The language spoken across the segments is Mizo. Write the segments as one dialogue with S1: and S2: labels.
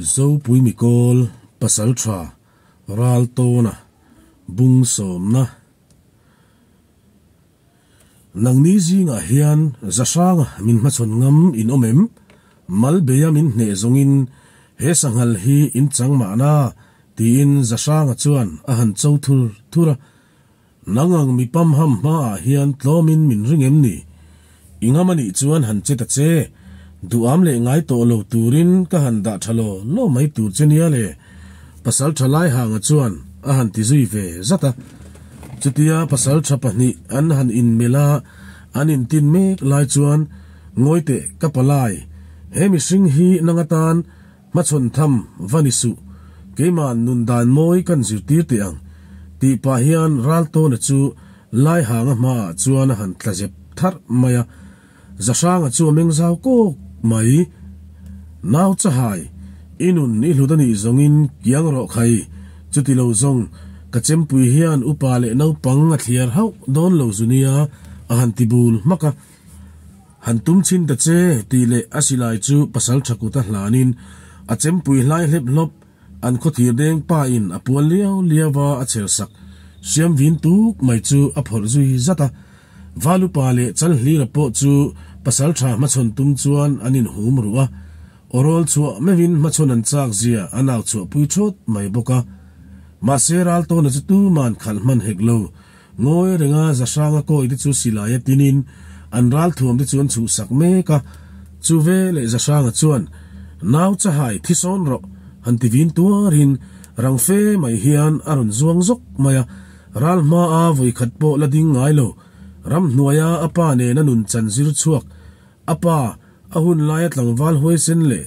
S1: Zopui Mikawl Pasaltha Raltawna Bung Sawmna Nangni zingah hian Zahranga min hmachhawn ngam in awm em? Mal beia min hneh zawngin he sanghal hi in chang mahna tiin Zahranga chuan a han cho thur thur a. Nang ang mi pamham hmaah hian tlawmin min ring em ni? I ngam a nih chuan han che ta che. Duham leh ngai tawh lo turin ka han dah tha law law mai tur che nia le. Pasal tha Laihanga chuan a han ti zui ve zat a. Chutia pasal tha pahnih an han inmelh a, an intin mek lai chuan, Ngawi teh ka palai, he mihring hi nang atan Hmachhawn tham va ni suh, keimah nun dan mawi kan zirtir teh ang, tih pah hian Raltawna chu Laihanga hmaah chuan a han tla zep tharh mai a, Zahranga chu a meng zau kawk mai. Nau chahai, i nun i hlut a nih zawngin kiang rawh khai, chuti lo zawng, ka chempui hian upa leh naupang a thliar hauh dawn lo zu nia, a han ti bul hmak a. Han tum chhin ta che, tih leh a silai chu pasal tha kuta hlanin a chempui hlai hlep hlawp, an khawthir deng pa in a pual liau liau a a chher sak siam vin tuk mai chu a phawrh zui zat a. Valupa leh Chalhlira pawh chu pasal tha hmachhawn tum chuan an inhum ruh a, awrawl chhuah meuhin hmachhawn an chak zia an au chhuahpui thawt mai bawk a. Mahse Raltawna chu tuman khalh hman hek lo, Ngawi renga Zahranga kawi te chu silai a tinin an ralthuam te chu an chhuhsak mek a, chu ve leh Zahranga chuan nau chahai thi sawn rawh han ti vin tuarin rang fe mai hian a rawn zuang zawk mai a, ral hmaa vawikhat pawh la ding ngai lo, ramhnuaia a pa nena nun chan zir chhuak a pa a hun laia tlangval huaisen leh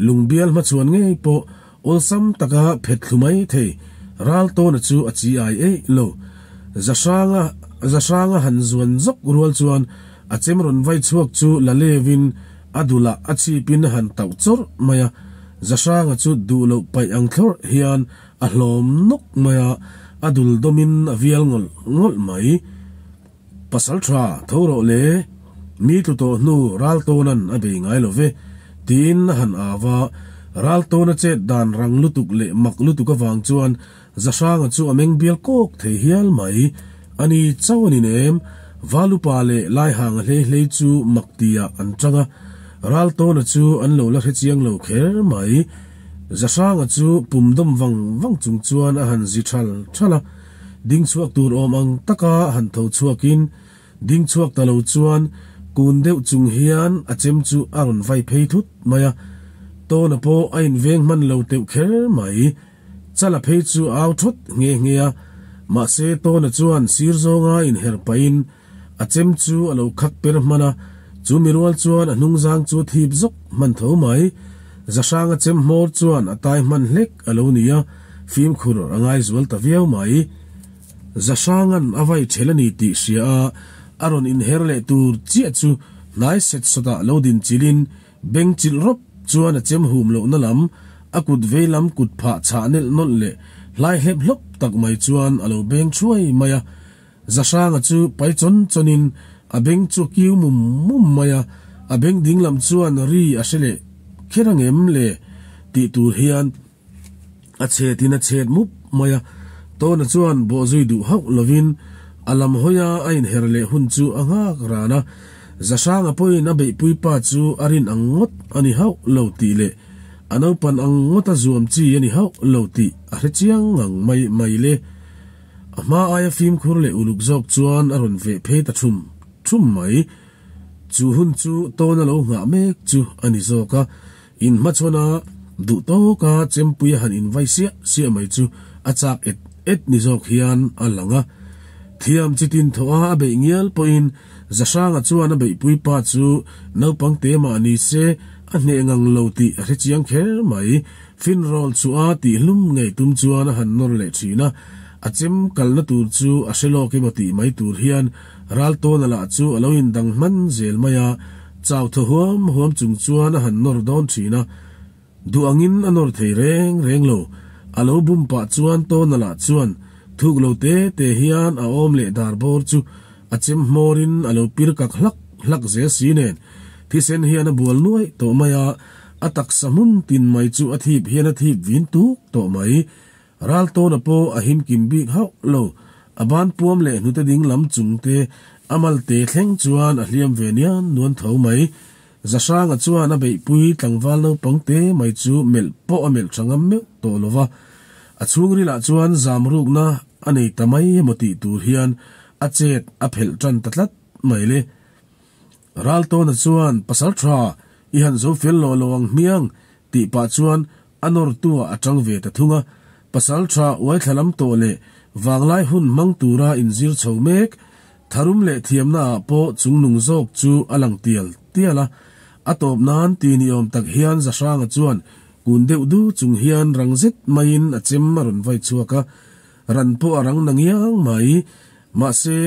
S1: lungbial hmachhuan ngei pawh awlsam taka phet thlu mai thei Raltawna chu a chi ai eih lo. Zahranga Zahranga han zuan zawk rual chuan a chem rawn vai chhuak chu la levin a dulah a chhipin a han tauh chawrh mai a, Zahranga chu duh loh paih ang thlawrh hian a hlawm nawk mai a, a dul dawmin a vial ngawlh ngawlh mai. Pasal tha tho rawh le, mi tlu tawh hnu Raltawna'n a bei ngai lo ve, tiin a han au a. Raltawna chet dan rang lutuk leh mak lutuk avang chuan Zahranga chu a meng bial kawk thei hial mai. A ni chauh a ni nem, Valupa leh Laihanga hlei hlei chu mak tiah an tang a, Raltawna chu an lo la hrechiang lo kher mai. Zahranga chu pum dawm vang vang chung chuan a han zi thal thal a. Ding chhuak tur awm ang taka han tho chhuakin, ding chhuak ta lo chuan kun deuh chung hian a chem chu a rawn vai phei thut mai a. Tawna pawh a inveng hman lo teuh kher mai. Chala phei chu a au thawt nghe nghe a, mahse Tawna chuan sir zawnga inher pahin a chem chu a lo khak per hman a, chu mi rual chuan a hnungzang chu thip zawk hman tho mai. Zahranga chem hmawr chuan a tai hman hlek a lo ni a, fimkhur a ngai zual ta viau mai. Zahranga'n a vai ṭhel a ni tih hria a, a rawn inher leh tur chiah chu hnai set sawtah lo din chilhin beng chilh rawp chuan a chem hum lohna lam, a kut vei lam kut phah chhah nelh nawlh leh hlai hlep hlawp tak mai chuan a lo beng thuai mai a. Zahranga chu pai chawn chawnin a beng chu a kiu mum mum mai a, a beng ding lam chuan ri a hre leh kher angem le tih tur hian a chhetin a chhet mup mai a. Tawna chuan bawhzui duh hauh lovin a lam hawia a inher leh hun chu a nghak ran a, Zahranga pawhin a beihpui pa chu a rin ang ngawt a ni hauh lo tih leh a naupan ang ngawta zuam chi a ni hauh lo tih a hre chiang ngang mai mai le. A hma aia fimkhur leh uluk zawk chuan a rawn veh phei ta thum thum mai. Chu hun chu tawna lo nghah mek chu a ni zawk a, inhmachhawn a duh tawka chempui a han invai siah siah mai chu a chak et et ni zawk hian a lang a. Thiam chitin thawh a a beih ngial pawhin Zahranga chuan a beihpui pa chu naupang te mah ni se a hneh ngang lo tih a hre chiang kher mai. Finrawl chu a tih hlum ngei tum chuan a han nawr leh thin a, a chem kalna tur chu a hre lawk emaw tih mai tur hian Raltawna lah chu a lo indang hman zel mai a, chau thaw huam huam chung chuan a han nawr dawn thin a, duh angin a nawr thei reng reng lo. A lo bum pah chuan Tawna lah chuan thuk lo te te hian a awm leh dar bawr chu a chem hmawrin a lo pir kak hlak hlak zel si nen thisen hian a bual nuaih tawh mai a. A taksa hmun tin mai chu a thip hian a thip vin tuk tawh mai. Raltawna pawh a him kim bik hauh lo. A ban puam leh hnute ding lam chung te a malte thleng chuan a hliam ve nian nuan tho mai. Zahranga chuan a beihpui tlangval naupang te mai chu melh pawh a melh tha ngam meuh tawh lo va. A chhungrilah chuan zam rukna a nei ta mai emaw tih tur hian a chet a phelh tan ta tlat mai le. Raltawna chuan, Pasal tha, i han zo fel lo lo ang hmiang, tih pah chuan a nawrtuah a tang ve ta thung a. Pasal tha uaithla lam tawh leh vanglai hun hmang tura inzir chho mek, tharum leh thiamnaah pawh chungnung zawk chu a lang tial tial a. A tawp nan ti ni awm tak hian Zahranga chuan kun deuh du chung hian rang zet maiin a chem a rawn vai chhuak a, ran pawh a rang na ngiang mai. Mahse,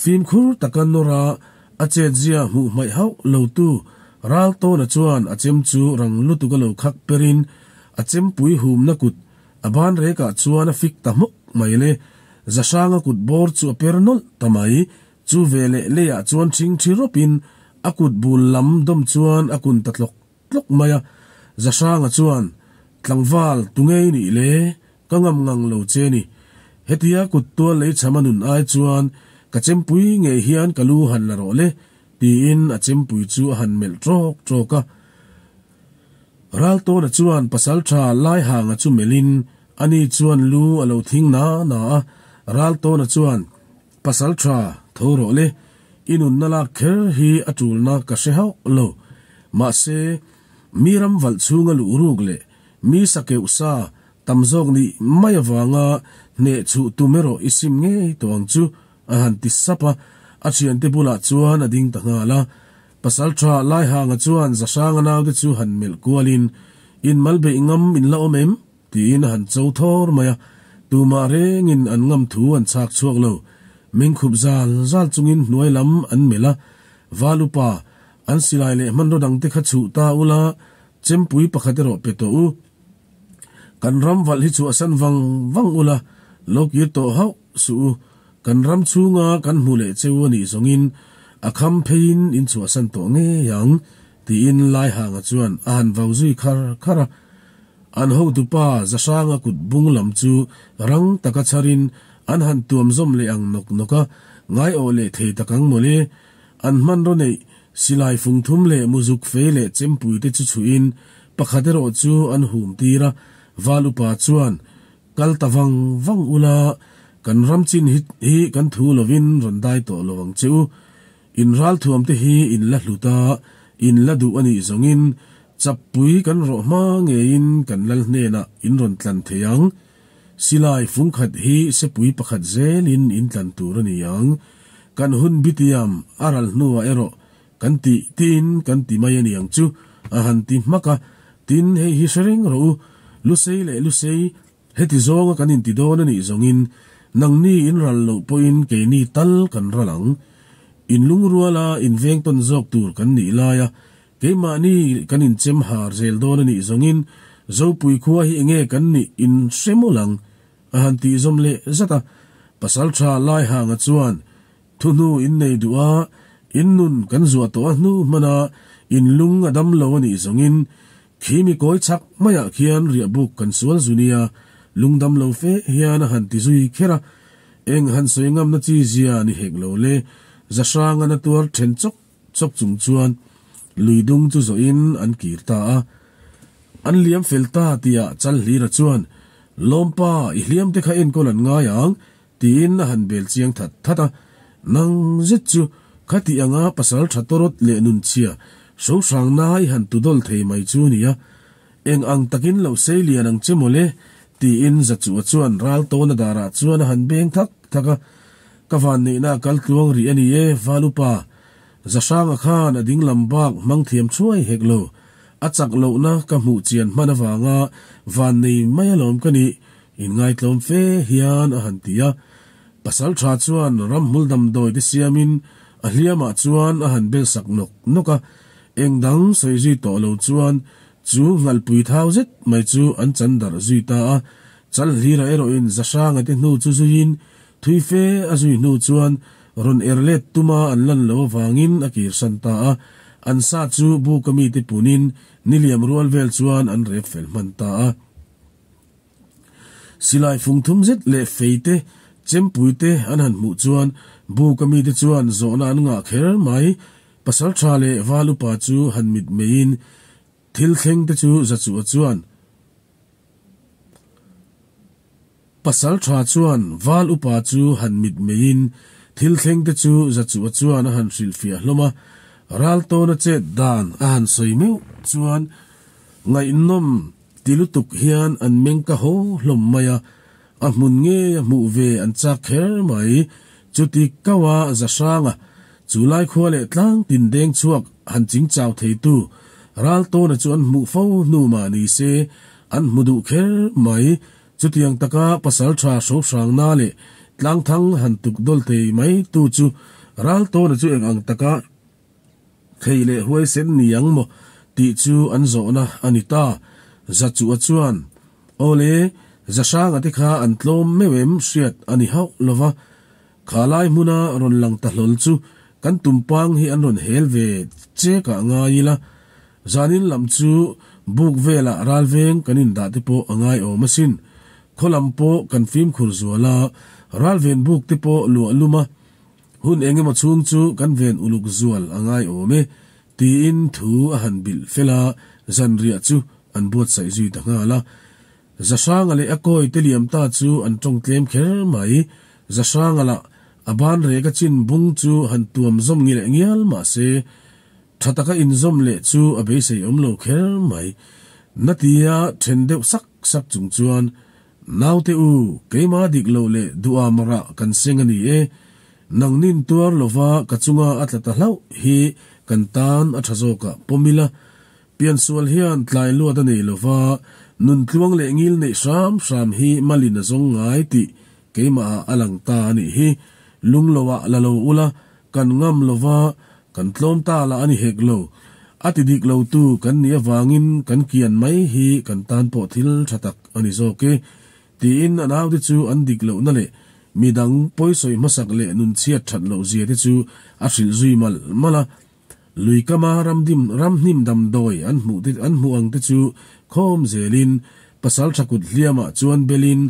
S1: Fimkhur taka nawra a chetzia hmuh hmaih hauh lotu Raltawna chuan a chem chu rang lutuk a lo khak perin a chempui humna kut a ban rekah chuan a fik ta hmawk mai le. Zahranga kut bawr chu a per nawlh ta mai. Chu veleh leiah chuan ṭhingṭhi rawpin a kut bul lam dawm chuan a kun ta tlawk tlawk mai a. Zahranga chuan, Tlangval, tunge i nih le? Ka ngam ngang lo che ni. Hetia kut tual lei chham a nun ai chuan ka chempui ngei hian ka lu han la rawh le, tiin a chempui chu a han melh ṭawk ṭawk a. Raltawna chuan pasalṭha Laihanga chu melhin ani chuan lu a lo thing na na a. Raltawna chuan, Pasalṭha, tho rawh le, i nunna lak kher hi a ṭulna ka hre hauh lo. Mahse, mi ram valh chhunga luh ruk leh Mi sakeuh sa tam zawk nih mai avanga hneh chhuh tum erawh i sim ngei tawh ang chu, a han ti sap a, a thiante bulah chuan a ding ta nghal a. Pasaltha Laihanga chuan Zahranga naute chu han melh kualin, In mal beih ngam in la awm em? tiin a han cho thawr mai a, tumah rengin an ngam thu an chhak chhuak lo. Mengkhup zal zal chungin hnuai lam an melh a, Valupa, an silai leh hmanraw dangte kha chhuh ta ula, Chempui pakhat erawh pe tawh u. Kan ram valh hi chhuahsan vang vang ula, lo kir tawh hauh suh u. Kan ram chhunga kan hmu leh cheu a nih zawngin a kham pheiin in chhuahsan tawh ngei ang, tiin Laihanga chuan a han vau zui khar khar a. An hotupa Zahranga kut bung lam chu rang taka chharin an han tuam zawm leh ang nawk nawk a, ngaiawh leh thei tak ang mawle. An hmanraw neih Silai fungthum leh muzuk fei leh chempui te chu chhuihin pakhat erawh chu an hum tir a, Val upa chuan, Kal ta vang vang ula, kan ram chin hi hi kan thu lovin rawn dai tawh lo ang che u. In ralthuam te hi in la hlut a, in la duh a nih zawngin chappui kan rawh hma ngeiin kan lal hnenah in rawn tlan thei ang. Silai fungkhat hi sepui pakhat zelin in tlan tur a ni ang. Kan hun bitiam a ral hnuah erawh kan tih tiin kan ti mai a ni ang chu, a han ti hmak a. Tin, hei hi hre reng rawh u, Lusei leh Lusei, heti zawnga kan inti dawn a nih zawngin nangni in ral loh pawhin keini tal kan ral ang. In lungruala inveng tawn zawk tur kan nih laia Keimahni kan inchem har zel dawn a nih zawngin Zopui khua hi enge kan nih in hre mawlh ang, a han tih zawm leh zat a. Pasaltha Laihanga chuan, Thu hnu in nei duh a, in nun kan zuah tawh a hnu hmana in lung a dam lo a nih zawngin khi mi kawi chak maiah khian riahbuk kan sual zu nia, lung dam lo fe hian a han ti zui kher a. Eng han sawi ngamna chi zia ni hek lo le, Zahranga na tuar then chawk Chawk chung chuan lui dung chu zawhin an kir ta a. An liam fel ta tihah Chalhlira chuan, Lawmpa, i hliam te kha enkawl an ngai ang, tiin a han bel chiang that that a. Nang zet chu khati anga pasal tha tawrawt leh nunchhia Sohrang nai han tudawl thei mai chu nia. Eng ang takin lo sei lian ang che mawle, tiin Zachua chuan ral tawna darah chuan a han beng thak thak a. Ka vanneihna a kal tluang rih a ni e, Valupa. Zahranga khan a dinglam bak hmang thiam thuai hek lo. A chak lohna ka hmuh chian hman avanga vannei mai alawm ka nih, inngaitlawm fe hian a han ti a. Pasaltha chuan ramhmul damdawi te siamin a hliamah chuan a han bel sak nawk nawk a. Eng dang sawi zui tawh lo chuan chu nghalpui thau zet mai chu an chan darh zui ta a. Chalhlira erawhin Zahranga te hnu chu zuiin thui fe a zui hnu chuan rawn er let tuma an lan lo avangin a kirsan ta a. An sa chu buka mite punin niliam rual vel chuan an rep fel hman ta a. Silai fung thum zet leh fei te, chempui te an han hmuh chuan buka mite chuan zawhna an ngah kher mai. Pasaltha leh val upa chu han mit meiin thil thleng te chu Zachuha chuan Pasaltha chuan val upa chu han mit meiin thil thleng te chu Zachuha chuan a han hrilhfiah hlawm a, ral tawna chet dan a han sawi meuh chuan ngaihnawm ti lutuk hian an meng ka haw hlawm mai a, a hmun ngei a hmuh ve an chak kher mai. Chuti kau a Zahranga chu lai khua leh tlang tin deng chhuak han ching chau theitu ral tawna chu an hmuh fo hnu mah ni se an hmu duh kher mai. Chutiang taka pasal tha hrohrangna leh tlangthang han tuk dawl thei mai tu chu ral tawna chu eng ang taka thei leh huaisen ni ang maw tih chu an zawhna a ni ta. Zachuha chuan, Awle, Zahranga te kha an tlawm meuh em hriat a ni hauh lo va, kha lai hmuna rawn lang ta hlawl chu kan tumpang hi an rawn hel ve chek ah ngai ila, zanin lam chu buk velah ralveng kan indah te pawh a ngai awm asin. Khaw lam pawh kan fimkhur zual a, ralven buk te pawh luah lum a, Hun engemaw chhung chu kan ven uluk zual a ngai awm e, tiin thu a han bilh fel a, zanriah chu an buatsaih zui ta nghal a. Zahranga leh a kawi te liam ta chu an tawng tlem kher mai. Zahranga lah a ban rek a chin bung chu han tuam zawm ngi leh ngial mah se, tha taka inzawm leh chu a beisei awm lo kher mai. Natia then deuh sak sak chung chuan Naute u, keimah dik loh leh duham rah kan seng a ni e. Nangnin tuar lova ka chunga a tla ta hlauh hi kan tan a tha zawkah pawm ila. Piansual hian tlai luat a nei lova, nun tluang leh ngil neih hram hram hi malin a zawng ngai tih keimahah a lang ta a nih hi. Lung loah la lo ula, Kan ngam lova, kan tlawm ta lah a ni hek lo. A ti dik lo tu kan nih avangin kan kian mai hi kan tan pawh thil tha tak a ni zawk e, tiin a naute chu an dik lohna leh midang pawisawi hmasak leh nun chhiat that loh zia te chu a hrilh zui malh malh a. Lui kama ramdim ramhnim damdawi an hmuh te an hmuh ang te chu khawm zelin pasal tha kut hliamah chuan belin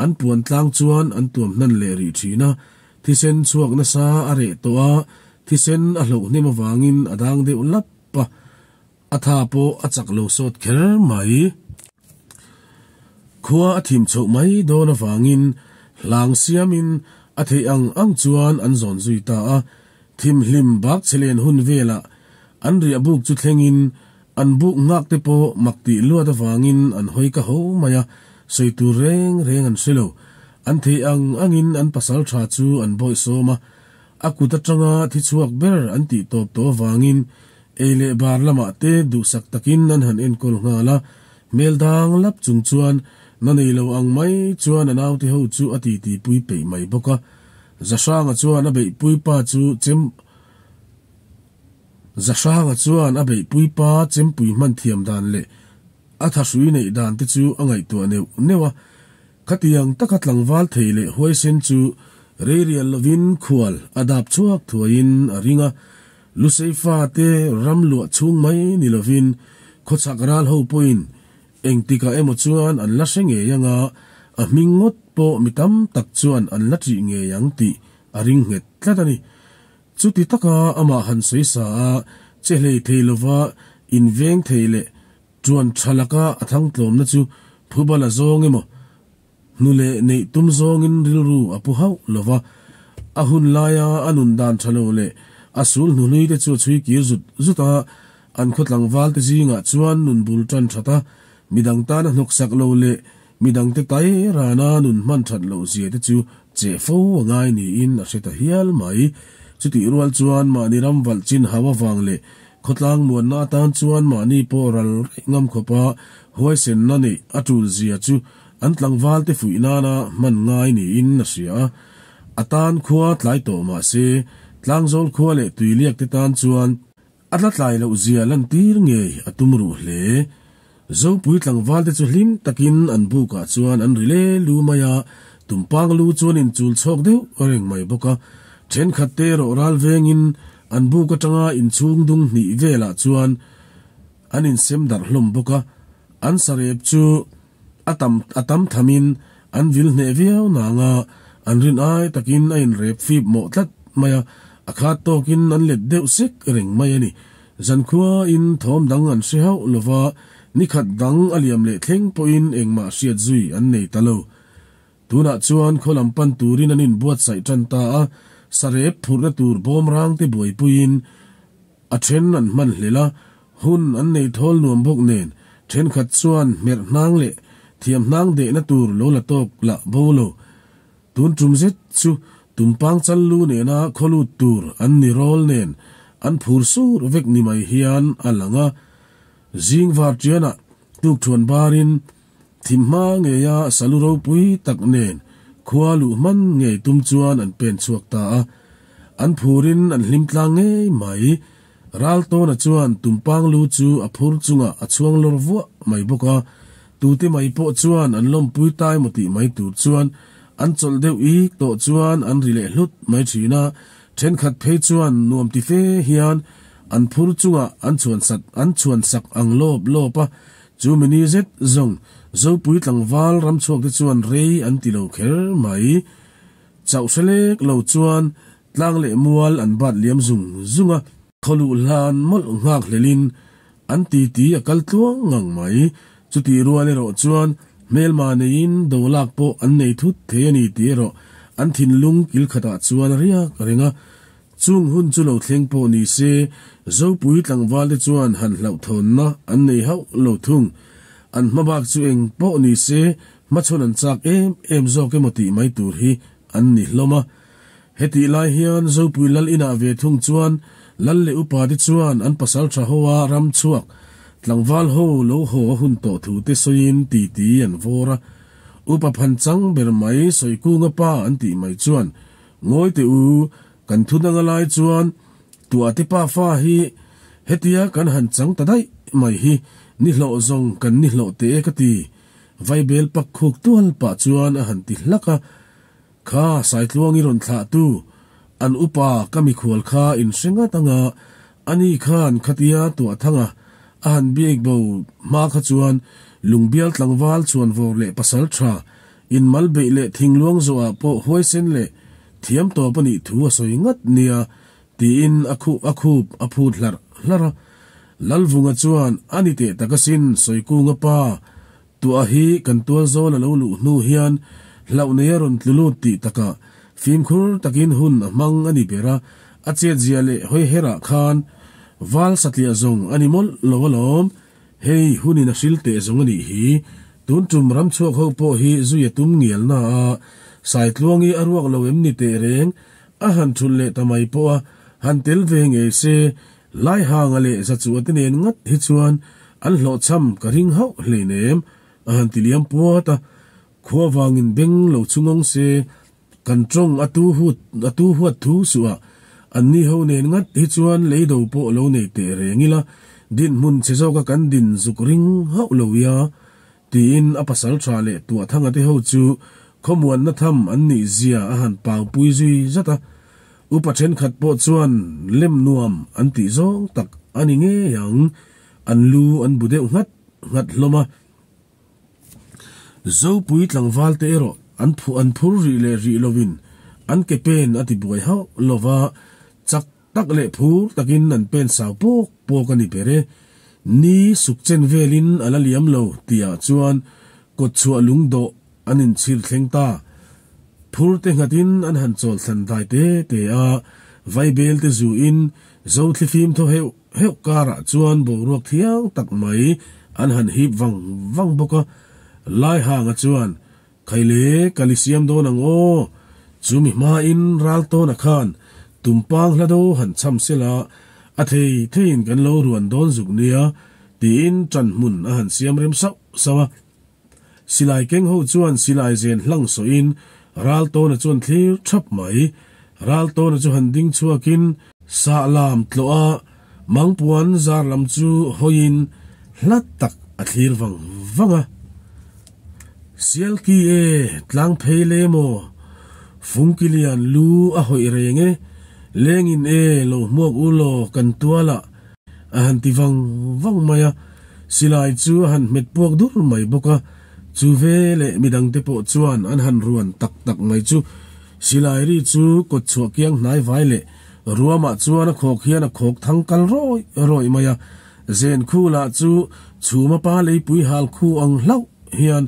S1: an puan tlang chuan an tuam hnan leh rih thin a. Thisen chhuak nasa a reh tawh a, thisen a hloh hnem avangin a dang deuh lap a, a tha pawh a chak lo sawt kher mai. Khua a thim chhoh mai dawn avangin hlang siamin a theih ang ang chuan an zawn zui ta a, thimhlim bak chhe len hun velah an riah buk chu thlengin an buk nghak te pawh mak tih luat avangin an hawi ka ho mai a, sawi tur reng reng an hre lo. An theih ang angin an pasal tha chu an bawihsawm a, a kut atanga thi chhuak ber an tih tawp tawh avangin ei leh bar lamah te duhsak takin an han enkawl nghal a, hmel dang lap chung chuan na nei lo ang mai chuan a naute ho chu a titi pui peih mai bawk a. Zahranga chuan a beihpui pa chu chem Zahranga chuan a beihpui pa chempui hman thiam dan leh a thahrui neih dan te chu a ngaihtuah neuh neuh a, Khatiang taka tlangval thei leh huaisen chu rei rial lovin khual a dap chhuak thuaiin a ring a, Luseifa te ram luah chhung mai ni lovin khawchhak ral ho pawhin engtikah emaw chuan an la hre ngei anga a hming ngawt pawh mi tam tak chuan an la ṭih ngei ang tih a ring nghet tlat a ni. Chuti taka amah han sawi sa a, che hlei thei lova inveng thei leh Chuan tha laka a thangtlawmna chu phubala zawng emaw, hnu leh neih tum zawngin rilru a pu hauh lo va, a hun laia a nun dan tha lo leh a sul hnuhlui te chu a chhui kir zut zut a, an khaw tlangval te zingah chuan nun bul tan that a, midang tana hnawksak lo leh midangte tai rana nun hman that loh zia te chu cheh fo a ngai niin a hre ta hial mai. Chutih rual chuan mahni ram valh chin hau avang leh Khawtlang muanna atan chuan mahni pawh ral raih ngam khawpa huaisenna neih a tul zia chu an tlangvalte fuih nana hman ngai niin a hria a. A tan khua tlai tawh mah se, Tlangzawl khua leh Tuiliakte tan chuan a tla tlai loh zia lantir ngei a tum ruh hle. Zopui tlangvalte chu hlim takin an bukah chuan an ri le lu mai a, tumpang lu chuan inchul chhawk deuh reng mai bawk a. Thenkhatte erawh ral vengin An buk atanga inchhung dung hnih velah chuan an insem darh hlawm bawk a, an sarep chu a tam a tam thamin an vil hneh viau nanga an rin ai takin a inrep fip mawh tlat mai a, a khat tawkin an let deuh sek reng mai a ni. Zankhuain thawm dang an hre hauh lova, nikhat dang a liam leh thleng pawhin engmah hriat zui an nei ta lo. Tunah chuan khaw lam pan turin an inbuatsaih tan ta a, sarep phurhna tur bawm rang te buaipuiin a then an hman hlel a, hun an nei thawl nuam bawk nen thenkhat chuan hmerh hnang leh thiam hnang dehna tur lo la tawk lah bo lo. Tun tum zet chu tumpang chal lu nena khaw lut tur an ni rawl nen an phur sur vek ni mai hian a lang a, zing varṭianah tukthuan barin Thim hma ngeia salu ropui tak nen khua luh hman ngei tum chuan an pen chhuak ta a. An phurin an hlim tlang ngei mai. Raltawna chuan tumpang lu chu a phur chungah a chhuang lawr vuah mai bawk a. Tute mai pawh chuan an lawmpui tai maw tih mai tur chuan an chawlh deuh ik tawh chuan an ri leh hlut mai thin a. Thenkhat phei chuan nuam ti fe hian an phur chungah an chhuan sat an chhuan sak ang lawp lawp a. Chu mini zet zawng Zopui tlangval ramchhuak te chuan rei an ti lo kher mai. Chauh hre lek lo chuan tlang leh mual an bat liam zung zung a, khawluh hlan mawlh nghak hlelin an titi a kal tluang ngang mai. Chutih rual erawh chuan hmelma neiin do lak pawh an nei thut thei a ni tih erawh an thinlung kil khatah chuan a riak reng a. Chung hun chu lo thleng pawh ni se, Zopui tlangvalte chuan han hlauhthawnna an nei hauh lo thung. An hmabak chu eng pawh ni se, hmachhawn an chak em em zawk emaw tih mai tur hi an ni hlawm a. Hetih lai hian Zopui lal inah ve thung chuan lal leh upate chuan an pasal tha hoa ram chhuak tlangval ho lo haw a hun tawh thu te sawiin titi an vawr a. Upa phan chang ber mai Sawikunga pa an tih mai chuan Ngawi teh u, kan thu dang a lai chuan Tuahte pa fa hi hetia kan han chang ta daih mai hi ni hlawh zawng kan ni hlawh teh e ka ti. Vaibel pak khuk tual pah chuan a han ti hlak a, Kha Saitluangi rawn thlah tu, an upa ka mikhual kha in hre ngat anga ani khan khatia Tuahthanga a han biak bo hma kha chuan Lungbial tlangval chhuanvawr leh pasal tha Inmal beih leh thingluang zawhah pawh huaisen leh thiam tawp a nih thu a sawi ngat nia, tiin a khuh a khup a phut hlarh hlarh a. Lalvunga chuan a ni teh tak asin, Sawikunga pa, tuah hi kan tual zawl a lo luh hnu hian hlauh nei a rawn tlu lut tih takah fimkhur takin hun a hmang a ni ber a, a chetzia leh hawiherah khan val satliah zawng a ni mawlh lo alawm. Hei hunin a hril teh zawng a nih hi. Tun tum ramchhuak ho pawh hi zui a tum ngial na a, Saitluangi a ruak lo em ni teh reng, a han thulh leh ta mai pawh a, han tel ve ngei se, Laihanga leh Zachuha te nen ngat hi chuan an hlawhchham ka ring hauh hleinem, a han ti liam puat a. Khua vangin beng lo chungawng se, Kan tawng a tu hut a tu huat thu suh a, an ni ho nen ngat hi chuan lei do pawh lo nei teh reng ila, dinhmun che zawka kan din zuk ring hauh lo ia, tiin a pasal tha leh Tuahthanga te ho chu khawmuanna tham an nih zia a han pangpui zui zat a. Upa thenkhat pawh chuan lem nuam an tih zawng tak a ni ngei ang, an lu an bu deuh nghat nghat hlawm a. Zopui tlangval te erawh an phuh an phur rih leh rih lovin an ke pen a ti buai hauh lova, chak tak leh phur takin an pen sau pawk pawk a ni ber e. Ni suk chen velin a la liam lo tihah chuan kawtchhuah lungdawh an inchhir thleng ta. Phur te nghatin an han chawl thlan dai te te a, vaibel te zuin Zothlifim thaw heuh heuh karah chuan boruak thiang tak mai an han hip vang vang bawk a. Laihanga chuan, Khaile, kal i siam dawn ang aw. Chumi hmain Raltawna khan tumpang hla do han cham sela, a thei theiin kan lo ruan dawn zuk nia, tiin ṭan hmun a han siam rem sauh sauh a. Silai keng ho chuan silai zen hlang sawhin Raltawna chuan thlir thap mai. Raltawna chu han ding chhuakin sah lam tlawh a, mangpuan zar lam chu hawiin hla tak a thlir vang vang a. Sialki e, tlang phei le maw? Fungkilian lu a hawih reng e. Lengin e, lo hmuak u law kan tualah a han ti vang vang mai a, silai chu a han hmet puak dur mai bawk a, chu veleh midangte pawh chuan an han ruan tak tak mai chu silai ri chu kawt chhuah kiang hnai vai leh ruamah chuan a khawk hian a khawk thang kal rawih rawih mai a, zen khu lah chu chhuma pa leipui hal khu ang hlauh hian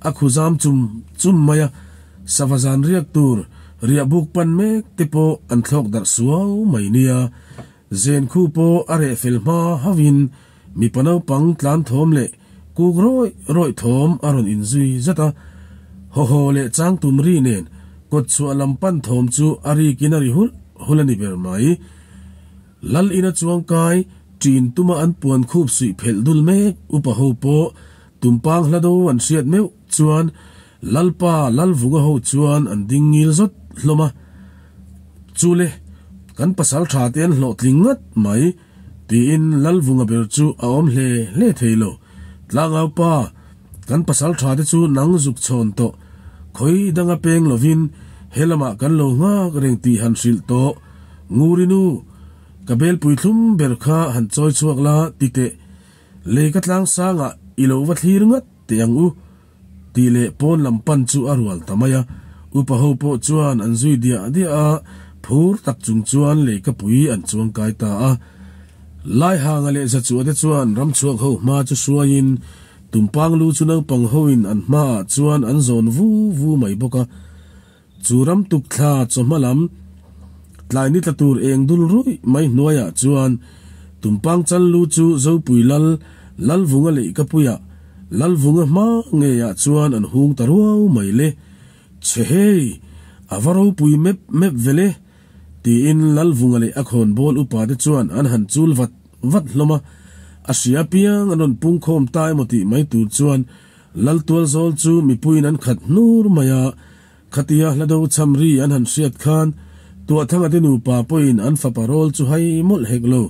S1: a khu zam chum chum mai a, sava zan riak tur riah buk pan mek te pawh an thlawk darh suau mai nia. Zen khu pawh a reh fel hma hauhin mipa naupang tlan thawm leh kuk rawih rawih thawm a rawn inzui zat a, haw haw leh chang tum ri nen kawt chhuah lam pan thawm chu a rikin a ri hulh hulh a ni ber mai. Lal ina chuangkai ṭin tuma an puan khup suih phelh dul mek upa ho pawh tumpang hla do an hriat meuh chuan Lalpa Lalvunga ho chuan an ding ngil zawt hlawm a, Chule, kan pasal tha te an hlawhtling ngat mai, tiin Lalvunga ber chu a awm hle hle thei lo. Tlangau pa, kan pasal tha te chu nang zuk chhawn tawh, khawi danga peng lovin he lamah kan lo nghak reng tih han hrilh tawh. Ngurinu, ka belpui thlum ber kha han chawi chhuak la ti teh, lei ka tlang sangah i lo va thlir ngat teh ang u. Tih leh pawn lam pan chu a rual ta mai a, upa ho pawh chuan an zui diah diah a, phur tak chung chuan leikapui an chuang kai ta a. Laihanga leh Zachuah te chuan ramchhuak ho hma chu hruaiin Tumpang lu chu naupang hoin an hmaah chuan an zawn vu vu mai bawk a. Chu ram tuk thla chawhma lam tlai ni tla tur eng dul ruih mai hnuaiah chuan Tumpang chal lu chu Zopui Lal, Lalvunga leihkapuiah, Lalvunga hma ngeiah chuan an hung ta ruau mai le. Chhe hei, a va ropui mep mep ve le, tiin Lalvunga leh a khawnbawl upa te chuan an han chul vat vat hlawm a. A hria piang an rawn pungkhawm ta emaw tih mai tur chuan Laltualzawl chu mipuiin an khat hnur mai a, khatia hla do cham ri an han hriat khan Tuahthanga te nupa pawhin an fapa rawl chu hai mawlh hek lo.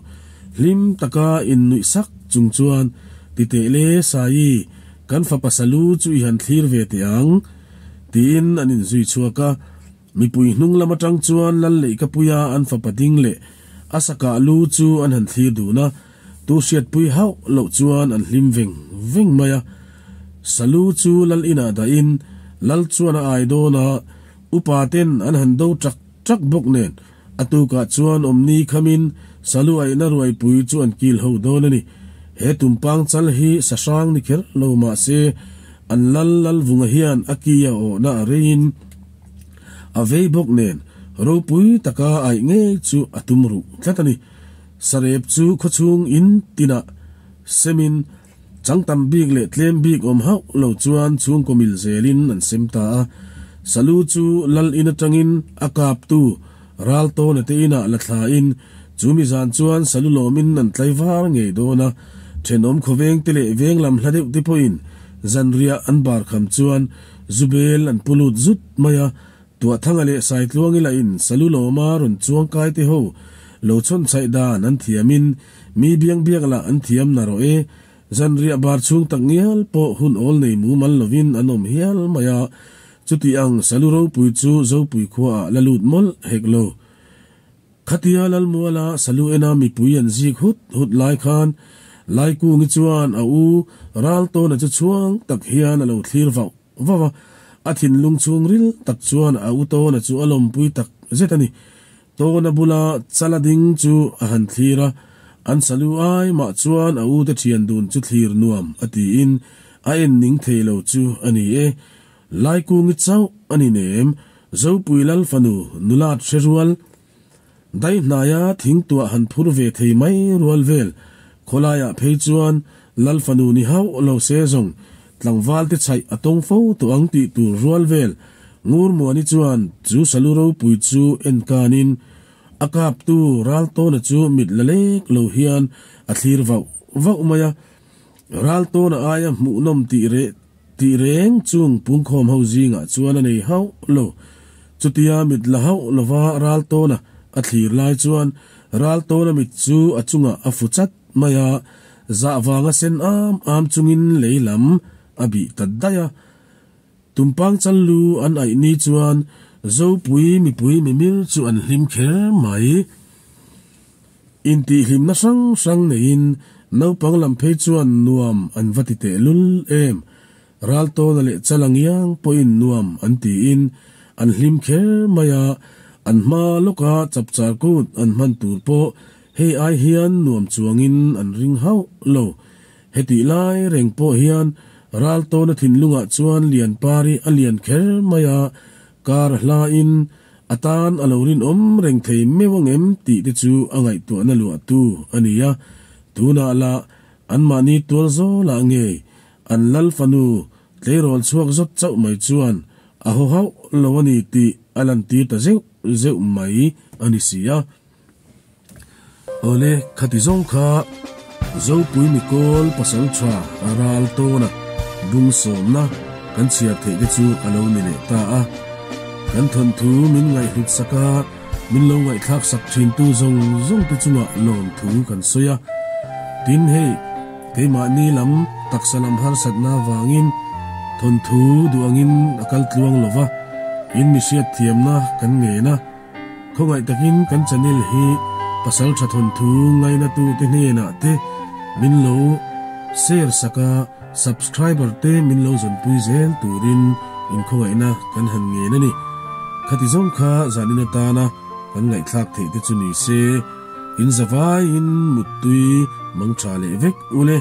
S1: Hlim taka innuih sak chung chuan, Ti teh le, Saii, kan fapa salu chu i han thlir ve teh ang, tiin an inzui chhuak a. Mipui hnung lam atang chuan Lal Leihkapuia an fapa ding leh a sakah lu chu an han thlir dun a, tu hriatpui hauh loh chuan an hlim veng veng mai a. Salu chu Lal inah dahin Lal chuan a ai dawn a, upa ten an han do ṭak ṭak bawk nen a tukah chuan awmni khamin Salu aihna ruaipui chu an kil ho dawn a ni. He tumpang chal hi sa hrang ni kher lo mah se an Lal Lalvunga hian a ki a awhna a reiin A vei bawk nen ropui taka aih ngei chu a tum ruh tlat a ni. Sarep chu khawchhung in tinah semin chang tam bik leh tlem bik awm hauh lo chuan chhungkaw mil zelin an sem ta a. Salu chu lal in atangin a kaptu Raltawna te inah la thlain chu mi zan chuan salu lawmin an tlaivar ngei dawn a. Thenawm khawveng te leh veng lam hla deuh te pawhin zanriah an bar kham chuan Zubel an pu lut zut mai a, Tuahthanga leh Saitluangi lahin Salu lawma rawn chuang kai te ho lo chhawn chhaih dan an thiamin mi biang biak lah an thiam na rawh e. Zanriah bar chhung tak ngial pawh hun awl nei mumal lovin an awm hial mai a, chuti ang Salu ropui chu Zopui khuaah la lut mawlh hek lo. Khatia Lalmuala Salu ena mipui an zik hut hut lai khan Laikungi chuan a u Raltawna chu chhuang tak hian a lo thlir vauh vauh a, a thinlung chhungril tak chuan a u Tawna chu a lawmpui tak zet a ni. Tawna bula chala ding chu a han thlir a, an Salu ai mah chuan a ute thian dun chu thlir nuam a tiin a en ning thei lo chu a ni e. Laikungi chauh a ni nem, Zopui Lal fanu nulat hre rual, Daihnaia thing tuah han phur ve thei mai rual vel, khawlaiah phei chuan Lal fanu ni hauh lo se zawng tlangval te chhaih a tawng fo tawh ang tih tur rual vel, Ngurmuani chuan chu salu ropui chu en kanin a kaptu Raltawna chu mit la lek lo hian a thlir vauh vauh mai a, Raltawna aia hmuhnawm tih reh Tih reng chung pungkhawm ho zingah chuan a nei hauh lo. Chutia mit la hauh lova Raltawna a thlir lai chuan Raltawna mit chu a chungah a fu chat mai a, zah vanga sen am am chungin lei lam a bih ta daih a. Tumpang chal lu an aih ni chuan Zopui mipui mimir chu an hlim kher mai. Intihhlimna hrang hrang neiin naupang lam phei chuan nuam an va ti tehlul em. Raltawna leh Chalangiang pawhin nuam an tiin an hlim kher mai a, an hma lawka chapchar kut an hman tur pawh hei ai hian nuam chuangin an ring hauh lo. Hetih lai reng pawh hian Raltawna thinlungah chuan Lianpari a lian kher mai a, kar hlain a tan a lo rinawm reng thei meuh ang em tih te chu a ngaihtuahna luahtu a ni a, tunah lah anmahni tual zawlah ngei An lal fanu tleirawl chhuak zawt chauh mai chuan a haw hauh lo a ni tih a lantir ta zeuh zeuh mai a ni si a. Awle, khati zawng kha Zopui Mikawl pasal tha a ral tawn a, bung sawmna kan chhiar theih te chu a lo ni leh ta a. Kan thawnthu min ngaihhlut sak a, min lo ngaihthlak sak thintu zawng zawng te chungah lawmthu kan sawi a. Tin hei. Keimahni lam taksa lam harsatna avangin thawnthu duh angin a kal tluang lo va, in mi hriatthiamna kan ngen a. Khawngaih takin kan channel hi pasaltha thawnthu ngainatute hnenah te min lo share sak a, subscriber te min lo zawnpui zel turin inkhawngaihna kan han ngen a ni. Khati zawng kha zanin atana kan ngaihthlak theih te chu ni se. In zavaiin muttui mang tha leh vek ule.